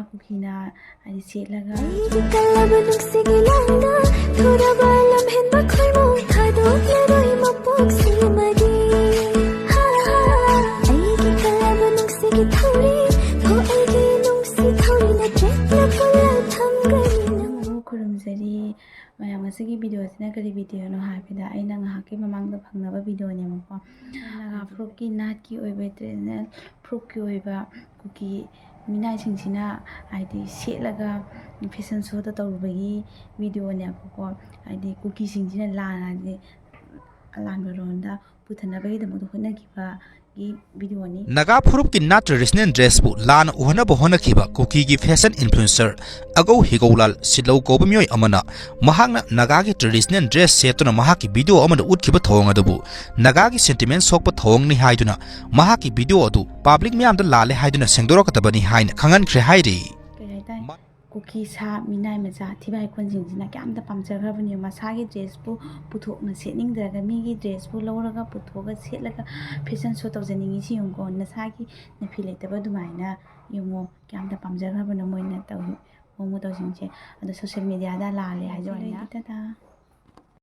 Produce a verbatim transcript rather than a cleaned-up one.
ꯀꯨꯀꯤꯅ ꯍꯥꯏꯗꯤ ꯁꯦꯠꯂꯒ ꯑꯩꯒꯤ ꯀꯜꯂꯕ ꯅꯨꯡꯁꯤꯒꯤ ꯂꯥꯡꯗ ꯊꯨꯔꯕ ꯂꯝꯍꯦꯟꯕ ꯈꯣꯏꯃꯨ ꯊꯥꯗꯣꯛꯂꯔꯣꯏ ꯃꯄꯣꯛꯁꯤ ꯃꯔꯤ꯫ ꯍꯥ, ꯍꯥ, ꯑꯩꯒꯤ ꯀꯜꯂꯕ ꯅꯨꯡꯁꯤꯒꯤ ꯊꯧꯔꯤ, ꯍꯣ ꯑꯩꯒꯤ ꯅꯨꯡꯁꯤ ꯊꯧꯔꯤ ꯅꯆꯦꯠꯅ ꯄꯨꯜꯂ ꯊꯝꯒꯅꯤ ꯅꯪ꯫ ꯅꯪꯕꯨ ꯈꯨꯔꯨꯝꯖꯔꯤ꯫ ꯃꯌꯥꯝ, ꯉꯁꯤꯒꯤ ꯚꯤꯗꯤꯑꯣꯁꯤꯅ ꯀꯔꯤ ꯚꯤꯗꯤꯑꯣꯅꯣ ꯍꯥꯏꯕꯗ, ꯑꯩꯅ ꯉꯥꯏꯍꯥꯛꯀꯤ ꯃꯃꯥꯡꯗ ꯐꯪꯅꯕ ꯚꯤꯗꯤꯑꯣꯅꯦꯕꯀꯣ꯫ ꯅꯥꯒꯥ ꯐꯨꯔꯨꯞꯀꯤ ꯅꯥꯠꯀꯤ ꯑꯣꯏꯕ, ꯇ꯭ꯔꯦꯗꯤꯁꯅꯦꯜ ꯐꯨꯔꯨꯞꯀꯤ ꯑꯣꯏꯕ ꯀꯨꯀꯤ ꯃꯤꯅꯥꯏꯁꯤꯡꯁꯤꯅ ꯍꯥꯏꯗꯤ ꯁꯦꯠꯂꯒ ꯐꯦꯁꯟ ꯁꯣꯗ ꯇꯧꯔꯨꯕꯒꯤ ꯚꯤꯗꯤꯑꯣꯅꯦꯕꯀꯣ꯫ ꯍꯥꯏꯗꯤ ꯀꯨꯀꯤꯁꯤꯡꯁꯤꯅ ꯂꯥꯟ, ꯍꯥꯏꯗꯤ ꯑꯂꯥꯟꯕꯔꯣꯝꯗ ꯄꯨꯊꯅꯕꯒꯤꯗꯃꯛꯇ ꯍꯣꯠꯅꯈꯤꯕꯒꯤ ꯚꯤꯗꯤꯑꯣꯅꯤ꯫ ꯅꯥꯒꯥ ꯐꯨꯔꯨꯞꯀꯤ ꯅꯥꯠ ꯇ꯭ꯔꯦꯗꯤꯁꯅꯦꯜ ꯗ꯭ꯔꯦꯁꯄꯨ ꯂꯥꯟꯅ ꯎꯍꯟꯅꯕ ꯍꯣꯠꯅꯈꯤꯕ ꯀꯨꯀꯤꯒꯤ ꯐꯦꯁꯟ ꯏꯟꯐ꯭ꯂꯨꯑꯦꯟꯁꯔ ꯑꯒꯧ ꯍꯤꯒꯧꯂꯥꯜ ꯁꯤꯠꯂꯧ ꯀꯧꯕ ꯃꯤꯑꯣꯏ ꯑꯃꯅ ꯃꯍꯥꯛꯅ ꯅꯥꯒꯥꯒꯤ ꯇ꯭ꯔꯦꯗꯤꯁꯅꯦꯜ ꯗ꯭ꯔꯦꯁ ꯁꯦꯠꯇꯨꯅ ꯃꯍꯥꯛꯀꯤ ꯚꯤꯗꯤꯑꯣ ꯑꯃꯗ ꯎꯠꯈꯤꯕ ꯊꯧꯑꯣꯡ ꯑꯗꯨꯕꯨ ꯅꯥꯒꯥꯒꯤ ꯁꯦꯟꯇꯤꯃꯦꯟ ꯁꯣꯛꯄ ꯊꯧꯑꯣꯡꯅꯤ ꯍꯥꯏꯗꯨꯅ ꯃꯍꯥꯛꯀꯤ ꯚꯤꯗꯤꯑꯣ ꯑꯗꯨ ꯄꯥꯕ꯭ꯂꯤꯛ ꯃꯤꯌꯥꯝꯗ ꯂꯥꯜꯂꯦ ꯍꯥꯏꯗꯨꯅ ꯁꯦꯡꯗꯣꯔꯛꯀꯗꯕꯅꯤ ꯍꯥꯏꯅ ꯈꯪꯍꯟꯈ꯭ꯔꯦ ꯍꯥꯏꯔꯤ꯫ ꯀꯩ ꯍꯥꯏꯇꯥꯔꯦ, ꯀꯨꯀꯤ ꯁꯥ ꯃꯤꯅꯥꯏ ꯃꯆꯥ ꯊꯤꯕꯥꯏ ꯈꯣꯟꯁꯤꯡꯁꯤꯅ ꯀꯌꯥꯝꯇ ꯄꯥꯝꯖꯈ꯭ꯔꯕꯅꯦ꯫ ꯃꯁꯥꯒꯤ ꯗ꯭ꯔꯦꯁꯄꯨ ꯄꯨꯊꯣꯛꯅ ꯁꯦꯠꯅꯤꯡꯗ꯭ꯔꯒ ꯃꯤꯒꯤ ꯗ꯭ꯔꯦꯁꯄꯨ ꯂꯧꯔꯒ ꯄꯨꯊꯣꯛꯑꯒ ꯁꯦꯠꯂꯒ ꯐꯦꯁꯟ ꯁꯣ ꯇꯧꯖꯅꯤꯡꯉꯤꯁꯤ ꯌꯦꯡꯉꯨꯀꯣ꯫ ꯅꯁꯥꯒꯤ ꯅꯐꯤ ꯂꯩꯇꯕ ꯑꯗꯨꯃꯥꯏꯅ ꯌꯦꯡꯉꯣ, ꯀꯌꯥꯝꯇ ꯄꯥꯝꯖꯈ꯭ꯔꯕꯅꯣ ꯃꯣꯏꯅ ꯇꯧ ꯃꯑꯣꯡ ꯃꯇꯧꯁꯤꯡꯁꯦ꯫ ꯑꯗꯣ ꯁꯣꯁꯦꯜ ꯃꯦꯗꯤꯌꯥꯗ ꯂꯥꯜꯂꯦ ꯍꯥꯏꯖꯕꯅꯤꯅ꯫ ꯇꯥꯇꯥ꯫